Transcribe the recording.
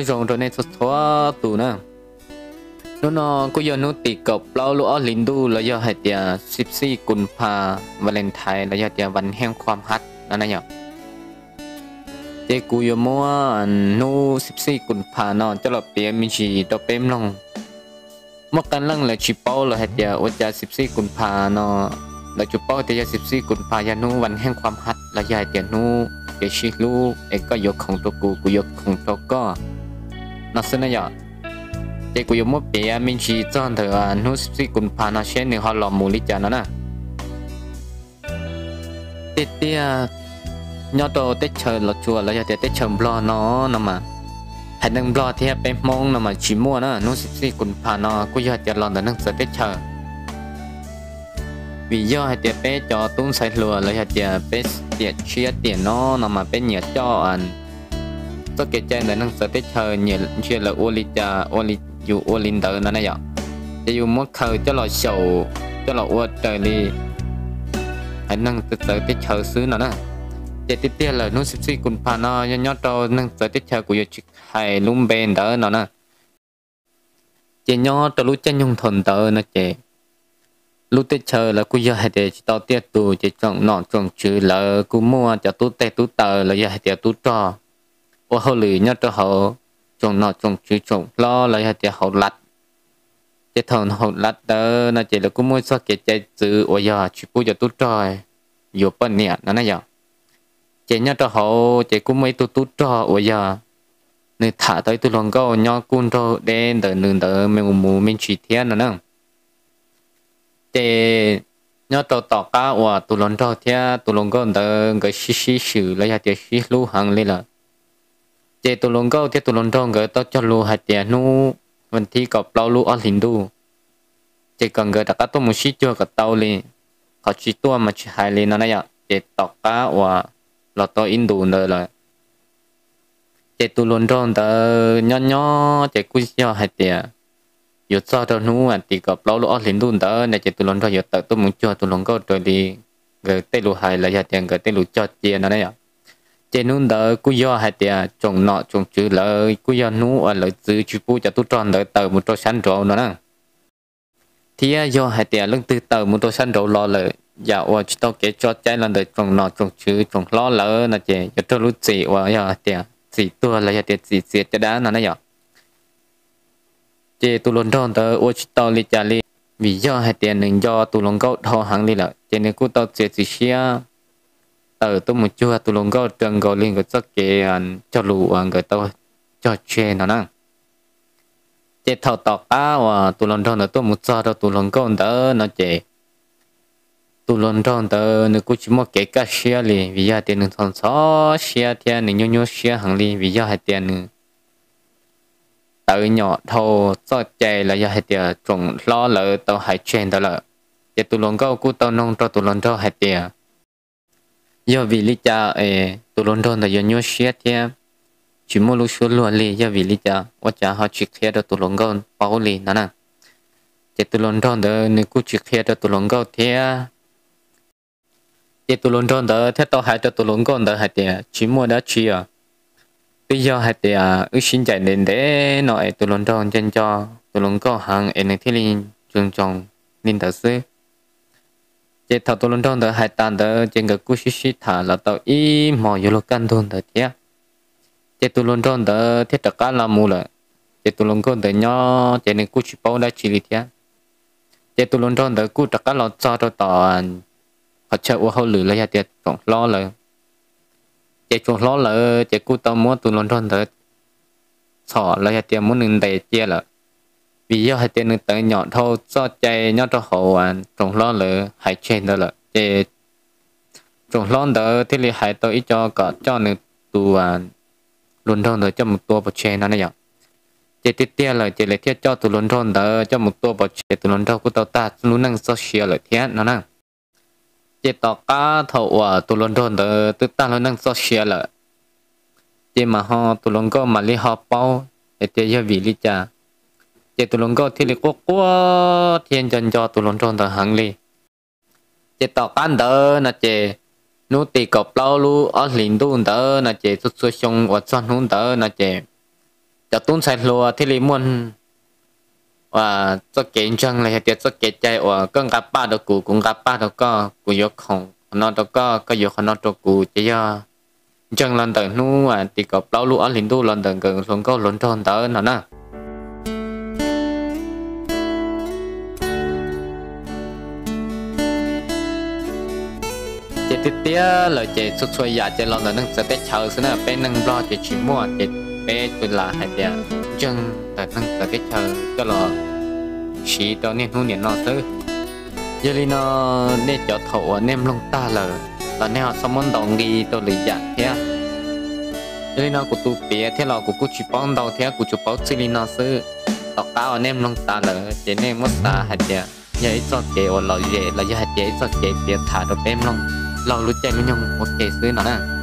Nyob zoo rau nej txhua txhua tus na. Hnub no kuj yog hnub tim kaum plaub lub ob hlis ntuj los yog hais tias xib xij kus phas, Valentine los yog tias vas heej khuam hav no na yom. Ces kuv yuav muab hnub xib xij kus phas no coj los piav me ntsis rau peb mloog. Muaj qee leej lawv tsis paub los hais tias ua cas xib xij kus phas no, lawv tsis paub tias yog xib xij kus phas yog hnub vas heej khuam hav los yog hais tias hnub kev sib hlub es koj yuav khoom rau kuv, kuv yuav khoom rau koj no xwb na yom. Ces kuv yuav muab piav me ntsis txog ntawm hnub xib xij kus phas no seb nws ho los mus li cas no na. Tiag tiag, nyob rau teb chaws Los Tsuas los yog tias teb chaws Nplog no, no mas haiv neeg Nplog thiab peb Hmoob no mas tsis muaj na. Hnub xib xij kus phas no kuj yog tias los ntawm neeg txawv teb chaws. Vim yog hais tias peb cov tub ntxhais hluas los yog tias peb tiam tshiab tiam no, no mas peb nyiam coj txoj kev cai ntawm neeg txawv teb chaws, nyiam ntsia lawv ua li cas ua li, yus ua li ntawd no na yom. Ces yus muab khaws coj los xyaum, coj los ua raws li haiv neeg txawv teb chaws xwb no na. Ces tiag tiag lawm hnub xib xij kus phas no yog nyob rau neeg txawv teb chaws, kuv yuav tsis hais lub npe ntawd no na. Ces nyob rau lub caij nyoog thaum ntawd no ces lub teb chaws lawv kuj yog hais tias tsis tau tiaj tus, ces tsoom nom tsoom tswv lawv kuj muaj cov tub teg tub taws los yog hais tias tub rog ua hauj lwm nyob rau hauv tsoom nom tsoom tswv tsoom hlob los yog hais tias hauv lav. Ces thaum hauv lav ntawd no ces lawv kuj muaj txoj kev cai txwv uas yog tsis pub cov tub rog yuav poj niam no na yom. Ces nyob rau hauv ces kuj muaj ib tug tub rog uas yog nws tham tau ib tug hluas nkauj nyob kuj nraug deb ntawm nws ntawd me mus me ntsis thiab no na. Ces nyob rau tom qab uas tus hluas nraug thiab tus hluas nkauj ntawd nkawd sib sib swm los yog tias sib hlub heev li lawm, ces tus hluas nkauj thiab tus hluas nraug nkawd tau cog lus hais tias hnub vas thib kaum plaub lub ob hlis ntuj ces kom nkawd rov qab tuaj mus sib cuag kom tau li, qhov tsis tuaj mas tsis hais li no na yom. Ces tom qab uas los tau ib ntus ntawd lawm, ces tus hluas nraug ntawd nyob nyob ces kuj yog hais tias yuav txog rau hnub tim kaum plaub lub ob hlis ntuj ntawd no ces tus hluas nraug yuav tawm tuaj mus cuag tus hluas nkauj raws li nkawd tej lus hais los yog tias nkawd tej lus cog cia no na yom. Ces hnub ntawd kuj yog hais tias tsoom nom tsoom tswv lawv kuj yog hnub uas lawv txwv tsis pub cov tub rog ntawd tawm mus rau sab nraud no na. Thiab yog hais tias leej twg tawm mus rau sab nraud los lawm, yam uas tsis tau kev tso cai los ntawm tsoom nom tsoom tswv tsoom hlob lawm no ces yuav raug lub txim uas yog hais tias txim tuag los yog tias txim txiav caj dab no na yom. Ces tus hluas nraug ntawd ua tsis tau li cas li, vim yog hais tias nws nco tus hluas nkauj dhau heev li lawm, ces nws kuj tau txiav txim siab tawm tuaj mus cuag tus hluas nkauj raws nkaus li nkawd txoj kev cog lus uas nkawd tau cog tseg no na. Ces thaum tom qab uas tus hluas nraug ntawd tuaj mus txog rau tus hluas nkauj ntawd no ces tus hluas nraug ntawd nws kuj tsis muaj kev kaj siab li, vim yog hais tias nws ntxhov ntxhov siab thiab nws nyuaj nyuaj siab heev li, vim yog hais tias nws tawv nyom dhau txoj cai los yog hais tias tsoom hlob lawv tau hais tseg ntawd lawm. Ces tus hluas nkauj kuj tau noog rau tus hluas nraug hais tias yog vim li cas es tus hluas nraug ntawd yuav nyuaj siab thiab tsis muaj lub suab luag li, yog vim li cas ua cas ho tsis qhia rau tus hluas nkauj paub li no na. Ces tus hluas nraug ntawd nws kuj tsis qhia rau tus hluas nkauj thiab. Ces tus hluas nraug ntawd thiaj tau hais rau tus hluas nkauj ntawd hais tias tsis muaj dab tsi os, twb yog hais tias wb sib ncaim ntev ntev no es tus hluas nraug nco nco tus hluas nkauj heev es nws thiaj li ntsoov ntsoov li ntawd xwb. Ces thaum tus hluas nraug ntawd hais tas ntawd ces nkawd kuj sib sib tham los tau ib hmos yuav luag kaj ntug ntawd thiab. Ces tus hluas nraug ntawd thiaj rov qab los mus lawm. Ces tus hluas nkauj ntawd nyob ces nws kuj tsis paub dab tsi li thiab. Ces tus hluas nraug ntawd kuj rov qab los txog rau tom qhov chaw ua hauj lwm los yog tias tsoom hlob lawm. Ces tsoom hlob lawm ces kuj tau muab tus hluas nraug ntawd txhom los yog tias muab nws ntes cia lawm, vim yog hais tias nws tawv nyom dhau txoj cai nyob rau hauv tsoom hlob lawv hais tseg ntawd lawm. Ces tsoom hlob ntawd thiaj li hais tau ib co kom coj nws tus hluas nraug ntawd coj mus tua pov tseg no na yom. Ces tiag tiag lawm ces lawv thiaj coj tus hluas nraug ntawd coj mus tua pov tseg, tus hluas nraug kuj tau tag lub neej txoj sia lawm thiab no na. Ces tom qab thaum uas tus hluas nraug ntawd twb tag lub neej txoj sia lawm, ces mas ho tus hluas nkauj mam li ho paub hais tias yog vim li cas. Ces tus hluas nkauj thiaj li quaj quaj thiab nco nco tus hluas nraug ntawd heev li. Ces tom qab ntawd no ces hnub tim kaum plaub lub ob hlis ntuj ntawd no ces txhua txhua xyoo uas txog hnub ntawd no ces cov tub ntxhais hluas thiaj li muaj txoj kev ntseeg los yog tias txoj kev cai uas koj nqa paj rau kuv, kuv nqa paj rau koj, kuv yuav khoom qhov no rau koj, koj yuav qhov no rau kuv, ces yog ntseeg los ntawm hnub tim kaum plaub lub ob hlis ntuj los ntawm nkawd hluas nkauj hluas nraug ntawd no na. Ces tiag tiag lawm ces txhua txhua yam ces los ntawm neeg txawv teb chaws xwb na, peb neeg Nplog ces tsis muaj, ces peb tsuas lam hais tias ntseeg ntawm neeg txawv teb chaws coj los siv rau niaj hnub niam no xwb. Yog li no nej cov thaum uas nej mloog tag lawm los nej ho txhob muab ntaus nqi rau lwm yam thiab. Yog li no kuv tus piav thiab los kuv kuj tsis paub ntau thiab, kuv tsuas paub txij li no xwb. Tom qab uas nej mloog tas lawm ces nej muab xav hais tias yog ib txoj kev uas lom zem los yog hais tias ib txoj kev piav tham rau peb mloog laug lub caij lub nyoog ua ke xwb no na.